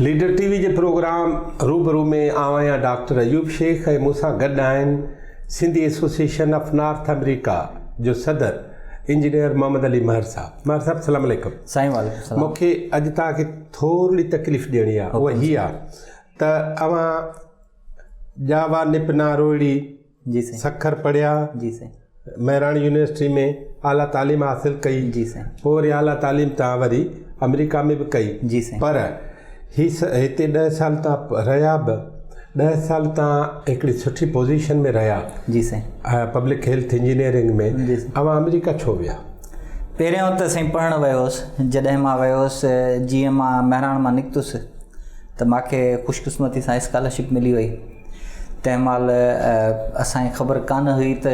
Leader ٽي V جي programme روبرو ۾ آئون آهيان ڊاڪٽر ايوب شيخ ۽ مون سان گڏ آهن Sindhi association of North America جو صدر انجنيئر محمد علي مهر صاحب. مهر صاحب سلام عليڪم. سائين وعليڪم السلام. مون کي اڄ توهان کي ٿورڙي تڪليف ڏيڻي آهي اها هي آهي ته اوهان ڄاوا نپنا روهڙي جي سائين. سکر پڙهيا. جي سائين. مهراڻ يونيورسٽي ۾ اعليٰ تعليم حاصل ڪئي. جي سائين. پوء وري اعليٰ تعليم تان وري آمريڪا ۾ به ڪئي. جي سائين. پر هي هتي ڏهه سال تان رهيا به ڏهه سال تان هڪڙي سٺي پوزيشن ۾ رهيا. جي سائين. Public health engineering ۾. جي سائين. اوهان آمريڪا ڇو ويا؟ پهريون ته سائين پڙهڻ ويو هوس. جڏهن مان ويو هوس جيئن مان مهراڻ مان نڪتس ته ماکي خوشقسمتي سان اسڪالرشپ ملي وئي. تنهن مهل اسان کي خبر ڪانه هئي ته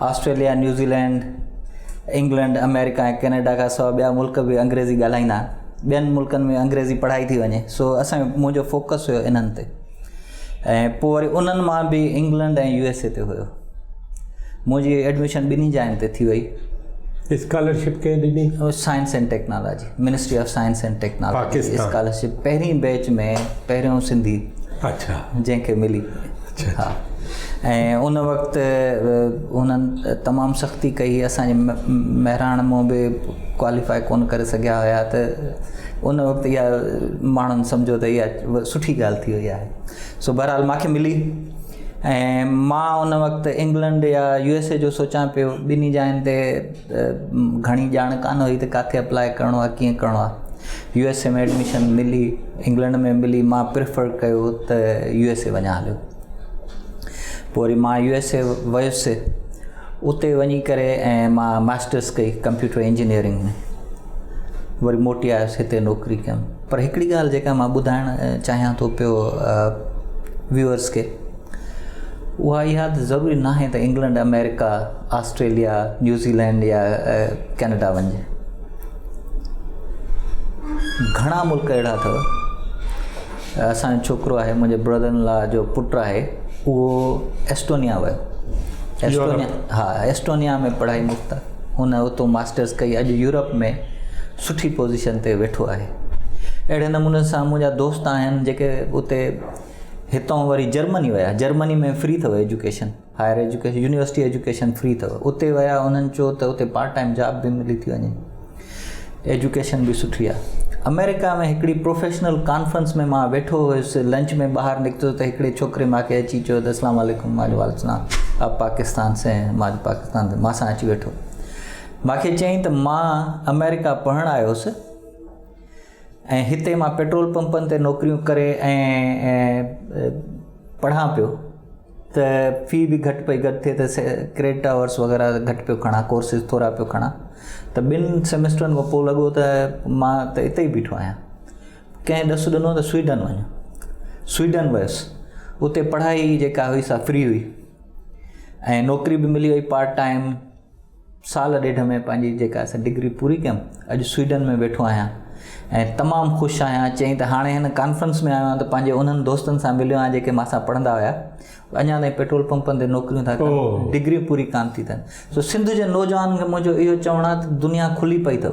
Australia, New Zealand, England, America ۽ Canada کان سواء ٻيا ملڪ به انگريزي ڳالهائيندا آهن. ٻين ملڪن ۾ انگريزي پڙهائي ٿي وڃي. سو اسان منهنجو فوڪس هيو انهن تي ۽ پوء وري انهن مان به انگلنڊ ۽ يو ايس اي تي هيو. منهنجي ايڊميشن ٻنهي جاين تي ٿي وئي. اسڪالرشپ ڪنهن ڏني؟ Science and technology, ministry of science and technology Pakistan. Scholarship پهرين بيچ ۾ پهريون سنڌي اڇا جنهن کي ملي. اڇا ها ۽ ان وقت هنن تمام سختي ڪئي اسان جي مهراڻ مون به ڪواليفائي ڪونه ڪري سگهيا هيا ته ان وقت اها ماڻهن سمجهيو ته اها سٺي ڳالهه ٿي وئي آهي سو بهرحال مانکي ملي ۽ مان ان وقت انگلنڊ يا يو ايس اي جو سوچان پيو ٻنهي جاين تي گهڻي ڄاڻ ڪانه هئي ته ڪاٿي اپلاء ڪرڻو آهي ڪيئن ڪرڻو آهي يو ايس اي ۾ ايڊميشن ملي انگلنڊ ۾ ملي مان پريفر ڪيو ته يو ايس اي وڃان هليو پوء وري مان يو ايس اي ويس اتي وڃي ڪري ۽ مان ماسٽرس ڪئي ڪمپيوٽر انجنيئرنگ ۾ وري موٽي آيس هتي نوڪري ڪيم پر هڪڙي ڳالهه جيڪا مان ٻڌائڻ چاهيان ٿو پيو ويوئرس کي اها اها ته ضروري ناهي ته انگلنڊ آمريڪا آسٽريليا نيوزيلينڊ يا ڪينيڊا وڃجي گهڻا ملڪ اهڙا اٿو اسانجو ڇوڪرو آهي منهنجي برادر ان لا جو پٽ آهي اهو ايسٽونيا ويو ايسٽونيا ها ايسٽونيا ۾ پڙهائي مفت آهي هن اتو ماسٽرس ڪئي اڄ يورپ ۾ سٺي پوزيشن تي ويٺو آهي اهڙي نموني سان منهنجا دوست آهن جيڪي اتي هتان وري جرمني ويا جرمني ۾ فري اٿو education higher education university education free اٿو اتي ويا انهن چيو ته اتي پارٽ ٽائيم جاب به ملي ٿي وڃي ايجوڪيشن به سٺي آهي آمريڪا ۾ هڪڙي پروفيشنل ڪانفرنس ۾ مان ويٺو هيس لنچ ۾ ٻاهر نڪتو ته هڪڙي ڇوڪري ماکي اچي چيو ته اسلام عليڪم مان وعليڪم السلام آپ پاڪستان سي ہیں مان پاڪستان سي مان سان اچي ويٺو ماکي چيائين ته مان آمريڪا پڙهڻ آيو هوس ۽ هتي مان پيٽرول پمپن تي نوڪريون ڪري ۽ پڙهان پيو ته في به گهٽ پئي گڏ ٿئي ته ڪريڊٽ آورس وغيره گهٽ پيو کڻان ڪورسز ٿورا پيو کڻان ته ٻن سيمسٽرن کان پوء لڳو ته مان ته اتي ئي بيٺو آهيان ڪنهن ڏس ڏنو ته سوئيڊن وڃ سوئيڊن ويس اتي پڙهائي جيڪا هئي سا فري هئي ۽ نوڪري به ملي وئي پارٽ ٽائيم سال ڏيڍ ۾ پنهنجي جيڪا سا ڊگري پوري ڪيم اڄ سوئيڊن ۾ ويٺو آهيان ۽ تمام خوش آهيان چيائين ته هاڻي هن ڪانفرنس ۾ آيو آهيان ته پنهنجي انهن دوستن سان مليو آهيان جيڪي مان سان پڙهندا هيا اڃا تائين پيٽرول پمپن تي نوڪريون ٿا ڪن ڊگري پوري ڪانه ٿي اٿن سو سنڌ جي نوجوانن کي منهنجو اهو چوڻ آهي ته دنيا کلي پئي اٿو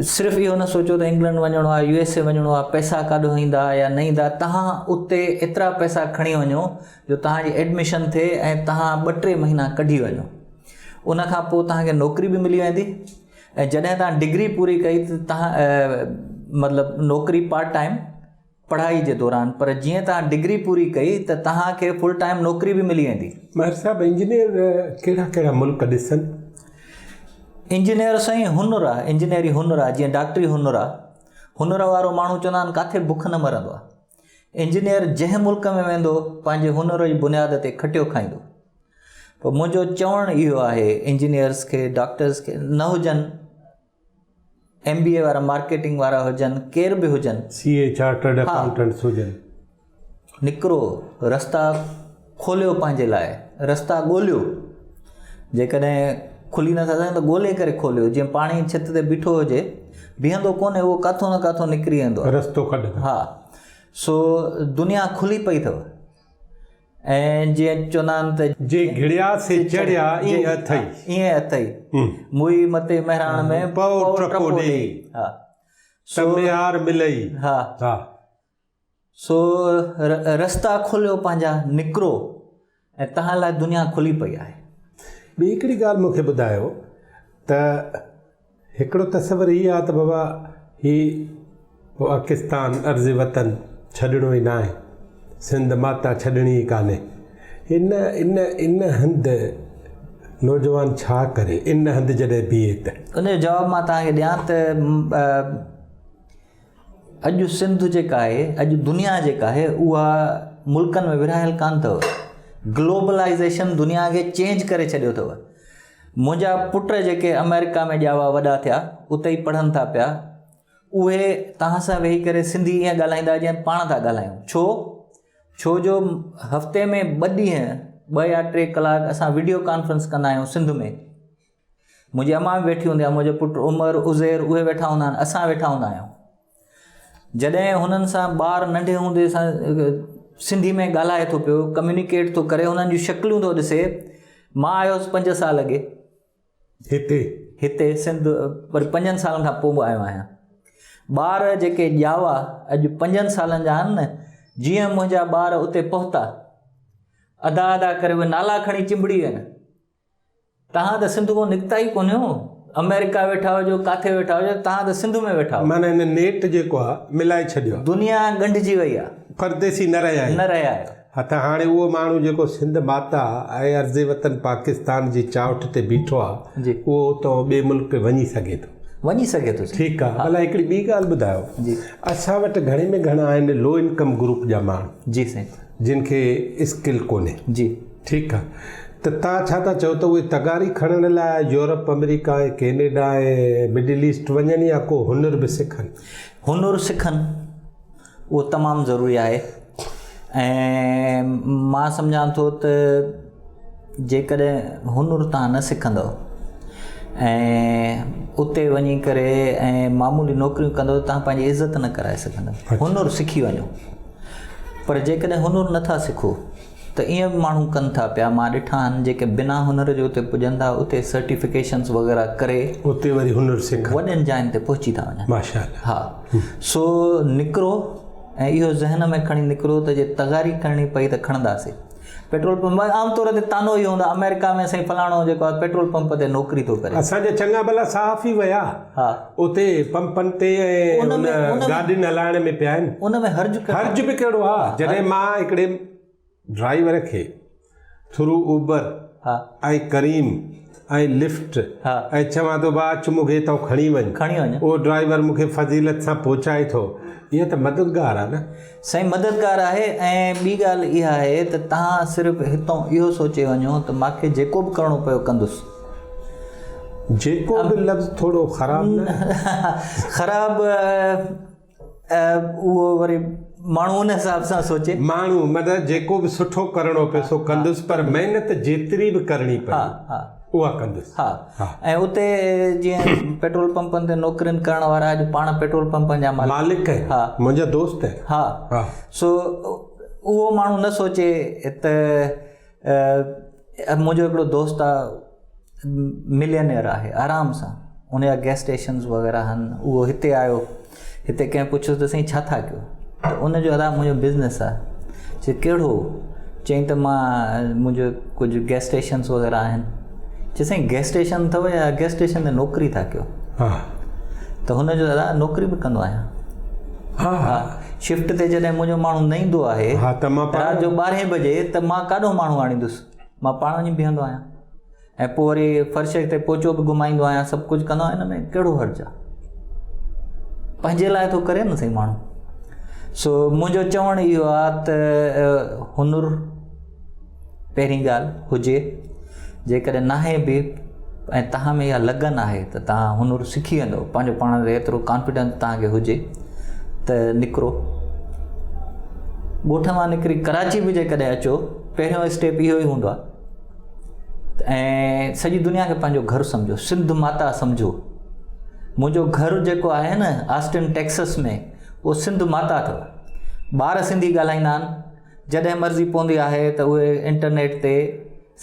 صرف اهو نه سوچو ته انگلنڊ وڃڻو آهي يو ايس اي وڃڻو آهي پئسا ڪاڏو ايندا يا نه ايندا تهان اتي ايترا پئسا کڻي وڃو جو توهان جي ايڊميشن ٿئي ۽ توهان ٻه ٽي مهينا ڪڍي وڃو ان کان پوء توهان کي نوڪري به ملي ويندي ۽ جڏهن توهان ڊگري پوري ڪئي ته توهان مطلب نوڪري پارٽ ٽائيم پڙهائي جي دوران پر جيئن توهان ڊگري پوري ڪئي ته توهان کي فل ٽائيم نوڪري به ملي ويندي. مهر صاحب انجنيئر ڪهڙا ڪهڙا ملڪ ڏسن؟ انجنيئر سائين هنر آ انجنيئري هنر آ جيئن ڊاڪٽري هنر آ هنر وارو ماڻهو چوندا آهن ڪاٿي بک نه مرندو آ انجنيئر جنهن ملڪ ۾ ويندو پنهنجي هنر جي بنياد تي کٽيو کائيندو. پوء منهنجو چوڻ اهو آهي انجنيئرس کي ڊاڪٽرس کي نه هجن ايم بي اي وارا مارڪيٽنگ وارا هجن ڪير به هجن. سي اي چارٽرڊ اڪائونٽنٽس هجن. نڪرو رستا کوليو پنهنجي لاء رستا ڳوليو جيڪڏهن کلي نٿا سگهن ته ڳولي ڪري کوليو جيئن پاڻي ڇت تي بيٺو هجي بيهندو ڪونهي اهو ڪاٿو نه ڪاٿو نڪري ويندو آهي رستو ڪڍندو ها سو دنيا کلي پئي اٿو ۽ جيئن چوندا آهن ته جي گهڙيا سي چڙهيا ائين اٿئي ائين اٿئي موئي متي مهراڻ ۾ پئو ٽپو ڏيئي ها. ته ميهار ملئي. ها. ها. سو رستا کوليو پنهنجا نڪرو ۽ توهان لاء دنيا کلي پئي آهي. ٻي هڪڙي ڳالهه مون کي ٻڌايو ته هڪڙو تصور هي آهي ته بابا هي پاڪستان ارض وطن ڇڏڻو ئي ناهي، سنڌ ماتا ڇڏڻي ئي ڪانهي. ان ان ان هنڌ نوجوان ڇا ڪري؟ ان هنڌ جڏهن بيهي ته. ان جو جواب مان توهان کي ڏيان ته اڄ سنڌ جيڪا آهي، اڄ دنيا جيڪا آهي اها ملڪن ۾ ورهايل ڪانه اٿو. گلوبلائيزيشن دنيا کي چينج ڪري ڇڏيو اٿو. منهنجا پٽ جيڪي آمريڪا ۾ ڄاوا وڏا ٿيا، اتي ئي پڙهن ٿا پيا، اهي توهان سان ويهي ڪري سنڌي ائين ڳالهائيندا جيئن پاڻ ٿا ڳالهايون. ڇو؟ ڇو جو هفتي ۾ ٻه ڏينهن ٻه يا ٽي ڪلاڪ اسان وڊيو ڪانفرنس ڪندا آهيون سنڌ ۾. منهنجي امان به ويٺي هوندي آهي، منهنجو پٽ عمر، عزير اهي ويٺا هوندا آهن، اسان ويٺا هوندا آهيون. جڏهن هنن سان ٻار ننڍي هوندي سان سنڌي ۾ ڳالهائي ٿو پيو، ڪميونيڪيٽ ٿو ڪري، هنن جون شڪليون ٿو ڏسي. مان آيو هوس پنج سال اڳي. هتي؟ هتي سنڌ وري پنجن سالن کان پوء به آيو آهيان. ٻار جيڪي ڄاوا اڄ پنجن سالن جا آهن نه، جيئن منهنجا ٻار اتي پهتا، ادا ادا ڪري اهي نالا کڻي چنبڙي ويا. توهان ته سنڌ کان نڪتا ئي ڪونهيو، آمريڪا ويٺا هجو، ڪاٿي ويٺا هجو، توهان ته سنڌ ۾ ويٺا هو. معنيٰ هن نيٽ جيڪو آ ملائي ڇڏيو آ. دنيا ڳنڍجي وئي آ. پرديسي نه رهيا آهيون. نه رهيا آهيو. ها ته هاڻي اهو ماڻهو جيڪو سنڌ ماتا ۽ ارض وطن پاڪستان جي چانئٺ تي بيٺو آ، جي. اهو اتان ٻئي ملڪ وڃي سگهي ٿو. وڃي سگهي ٿو. ٺيڪ آ. ڀلا هڪڙي ٻي ڳالهه ٻڌايو. جي. اسان وٽ گهڻي ۾ گهڻا آهن لو انڪم گروپ جا ماڻهو. جي سائين. جن کي اسڪل ڪونهي. جي. ٺيڪ آ ته تان ڇا ٿا چئو ته اهي تغاري کڻڻ لاء يورپ، آمريڪا ۽ ڪينيڊا ۽ مڊل ايسٽ وڃن يا ڪو هنر به سکن؟ هنر سکن اهو تمام ضروري آهي ۽ مان سمجهان ٿو ته جيڪڏهن هنر تان نه سکندؤ ۽ اتي وڃي ڪري ۽ معمولي نوڪريون ڪندؤ تان پنهنجي عزت نه ڪرائي سگهندؤ. هنر سکي وڃو پر جيڪڏهن هنر نٿا سکو ته ائين به ماڻهو ڪن ٿا پيا مان ڏٺا آهن جيڪي بنا هنر جي اتي پڄن ٿا اتي سرٽيفڪيشنس وغيره ڪري اتي وري هنر سکن وڏين جاين تي پهچي ٿا وڃن. ماشاء الله. ها سو نڪرو ۽ اهو ذهن ۾ کڻي نڪرو ته جي تغاري کڻڻي پئي ته کڻنداسي. پيٽرول پمپ عام طور تي طعنو اهو هوندو آهي آمريڪا ۾ سائين فلاڻو جيڪو آهي پيٽرول پمپ تي نوڪري ٿو ڪري. اسان جا چڱا ڀلا صحافي ويا ها اتي پمپن تي ۽ ان ان ۾ ان ۾ گاڏين هلائڻ ۾ پيا آهن. ان ۾ حرج ڪهڙو حرج به ڪهڙو آ جڏهن مان هڪڙي ڊرائيور کي ٿرو اوبر ها ۽ ڪريم ۽ لفٽ ها ۽ چوان ٿو ڀاء اچ مون کي هتان کڻي وڃ کڻي وڃ اهو ڊرائيور مون کي فضيلت سان پهچائي ٿو اها ته مددگار آ نه. سائين مددگار آهي ۽ ٻي ڳالهه اها آهي ته توهان صرف هتان اهو سوچي وڃو ته ماکي جيڪو به ڪرڻو پيو ڪندس. جيڪو به لفظ ٿورو خراب نه آهي. خراب اهو وري ماڻهو ان حساب سان سوچي. ماڻهو مطلب جيڪو به سٺو ڪرڻو پيو سو ڪندس پر محنت جيتري به ڪرڻي پئي. اها ڪندس. ها ۽ اتي جيئن پيٽرول پمپن تي نوڪرين ڪرڻ وارا اڄ پاڻ پيٽرول پمپن جا مالڪ آهن. ها منهنجا دوست آهن. ها سو اهو ماڻهو نه سوچي ته منهنجو هڪڙو دوست آ ملينيئر آهي آرام سان ان جا گيس اسٽيشنز وغيره آهن اهو هتي آيو هتي ڪنهن پڇيس ته سائين ڇا ٿا ڪيو ته ان جو ادا منهنجو بزنس آهي چي ڪهڙو چيائين ته مان منهنجو ڪجهه گيس اسٽيشنس وغيره آهن چي سائين گيس اسٽيشن اٿو يا گيس اسٽيشن تي نوڪري ٿا ڪيو ته هن جو ادا نوڪري به ڪندو آهيان ها ها شفٽ تي جڏهن منهنجو ماڻهو نه ايندو آهي ها ته مان رات جو ٻارهين بجي ته مان ڪاڏو ماڻهو آڻيندس مان پاڻ وڃي بيهندو آهيان ۽ پوء وري فرش تي پوچو به گهمائيندو آهيان سڀ ڪجهه ڪندو آهيان ان ۾ ڪهڙو حرج آهي پنهنجي لاء ٿو ڪري نه سائين ماڻهو سو منهنجو چوڻ اهو آهي ته هنر پهرين ڳالهه هجي جيڪڏهن ناهي به ۽ توهان ۾ اها لگن آهي ته توهان هنر سکي ويندو پنهنجو پاڻ تي ايترو ڪانفيڊنس توهان کي هجي ته نڪرو ڳوٺ مان نڪري ڪراچي به جيڪڏهن اچو پهريون اسٽيپ اهو ئي هوندو آهي ۽ سڄي دنيا کي پنهنجو گهر سمجهو سنڌ ماتا سمجهو منهنجو گهر جيڪو آهي نه آسٽن ٽيڪسس ۾ اهو سنڌ ماتا اٿو ٻار سنڌي ڳالهائيندا آهن جڏهن مرضي پوندي آهي ته اهي انٽرنيٽ تي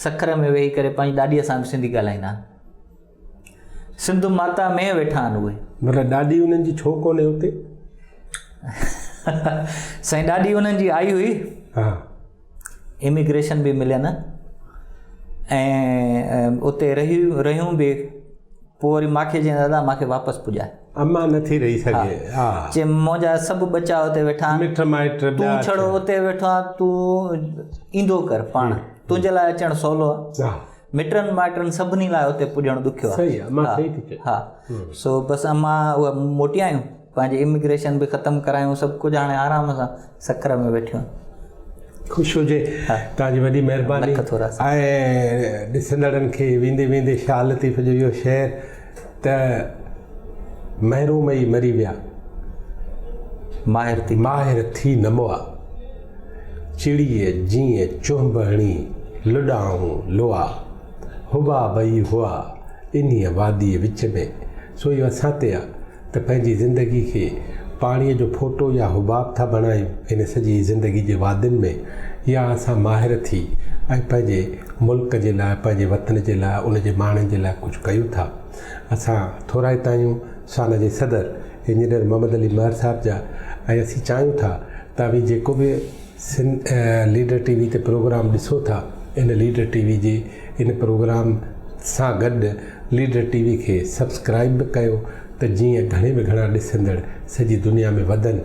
سکر ۾ ويهي ڪري پنهنجي ڏاڏيء سان به سنڌي ڳالهائيندا آهن. سنڌ ماتا ۾ ويٺا آهن اهي. مطلب ڏاڏي انهن جي ڇو ڪونهي اتي؟ سائين ڏاڏي انهن جي آئي هئي. ها. اميگريشن به ملين ۽ اتي رهي رهيون به پوء وري ماکي چيائين دادا ماکي واپس پڄاء. امان نٿي رهي سگهي. ها. چي منهنجا سڀ ٻچا اتي ويٺا آهن. مٽ مائٽ تون ڇڙو اتي ويٺو آهين تون ايندو ڪر پاڻ تنهنجي لاء اچڻ سولو آهي. ها. مٽن مائٽن سڀني لاء اتي پڄڻ ڏکيو آهي. صحيح آهي امان صحيح ٿي چئي. ها سو بس امان اها موٽي آيون پنهنجي اميگريشن به ختم ڪرايون سڀ ڪجهه هاڻي آرام سان سکر ۾ ويٺيون آهن. خوش هجي توهان جي وڏي مهرباني لک ٿورا ۽ ڏسندڙن کي ويندي ويندي شاهه لطيف جو اهو شعر ته محروم ئي مري ويا ماهر ٿي ماهر ٿي نه مئا. چڙيء جيئن چهنب هڻي لڏائون لئا، حباب ئي هئا انهيء واديء وچ ۾. سو اهو اسان تي آ ته پنهنجي زندگي کي پاڻيء جو ڦوٽو يا حباب ٿا بڻايون هن سڄي زندگي جي وادين ۾ يا اسان ماهر ٿي ۽ پنهنجي ملڪ جي لاء پنهنجي وطن جي لاء ان جي ماڻهن جي لاء ڪجهه ڪيون ٿا. اسان ٿورائتا آهيون سانا جي صدر انجنيئر محمد علي مهر صاحب جا ۽ اسين چاهيون ٿا ته اوهين جيڪو به سنڌ ليڊر ٽي وي تي پروگرام ڏسو ٿا ان ليڊر ٽي وي جي ان پروگرام سان گڏ ليڊر ٽي وي کي سبسڪرائب به ڪيو ته جيئن گهڻي ۾ گهڻا ڏسندڙ سڄي دنيا ۾ وڌن.